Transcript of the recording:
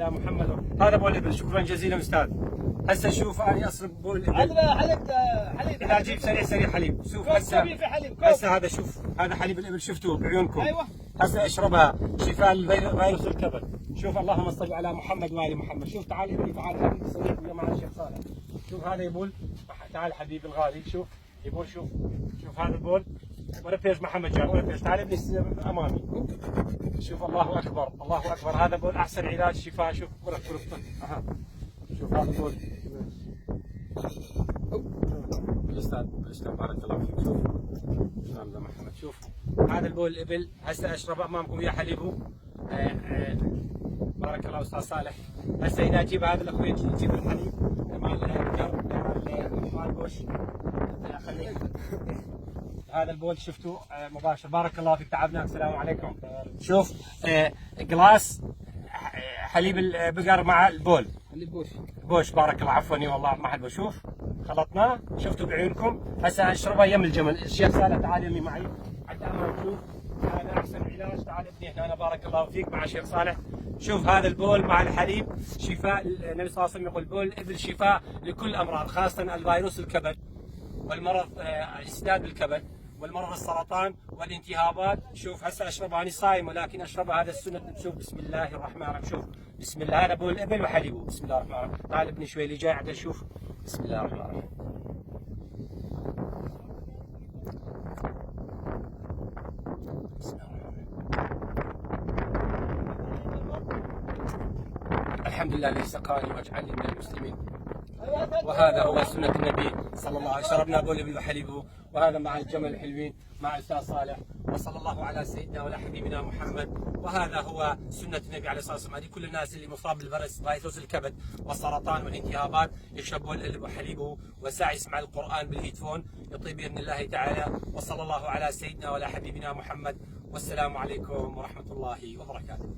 على محمد. هذا بول الابل. شكرا جزيلا استاذ. هسه شوف انا اصرف بول الابل. هذا حليب اذا اجيب سريع حليب. شوف هسه هذا شوف هذا حليب الابل شفتوه بعيونكم. ايوه هسه اشربها شفاء فيروس الكبد. شوف اللهم صل على محمد وال محمد. شوف تعال ابني تعال حبيبي صديق ويا معنا الشيخ صالح. شوف هذا يبول. تعال حبيبي الغالي. شوف يبول. شوف هذا البول. ولا بيج محمد جاب ولا بيج. تعال ابني امامي. شوف الله اكبر الله اكبر. هذا بول احسن علاج شفاء. شوف كرفته. شوف هذا البول. بالاستاذ بارك الله فيك. شوف هذا محمد. شوف هذا البول الابل. هسه اشرب امامكم يا حليبه. بارك الله استاذ صالح. هسه اذا اجيب هذا الاخوي يجيب الحليب مال بوش. هذا البول شفتوا مباشر. بارك الله فيك تعبناك. السلام عليكم. شوف جلاس حليب البقر مع البول. حليب بوش. بارك الله. عفوا والله ما حد بشوف. خلطناه شفتوا بعيونكم. هسه اشربه يم الجمل. الشيخ صالح تعال يمي معي حتى امام. شوف هذا احسن علاج. تعال ابني هنا. بارك الله فيك مع الشيخ صالح. شوف هذا البول مع الحليب شفاء. النبي صلى الله عليه وسلم يقول بول الابل شفاء لكل الامراض خاصه الفيروس الكبد والمرض اسداد الكبد والمرض السرطان والالتهابات. شوف هسه اشربها انا صايم ولكن اشربها هذا السنه. شوف بسم الله الرحمن الرحيم. شوف بسم الله. هذا بول الابل وحليبه. بسم الله الرحمن الرحيم. تعال ابني شوي اللي جاي عدل. شوف بسم الله الرحمن الرحيم. بسم الله الرحمن الرحيم. الحمد لله الذي سقاني واجعلني من المسلمين. وهذا هو سنة النبي صلى الله عليه وسلم. شربنا بول الابل وحليبه. وهذا مع الجمل الحلوين مع الاستاذ صالح. وصلى الله على سيدنا وعلى حبيبنا محمد. وهذا هو سنة النبي عليه الصلاة والسلام. هذه كل الناس اللي مصاب بالفيروس الكبد والسرطان والالتهابات يشرب بول الابل وحليبه وساعة يسمع القرآن بالهيدفون يطيب بإذن الله تعالى. وصلى الله على سيدنا وعلى حبيبنا محمد. والسلام عليكم ورحمة الله وبركاته.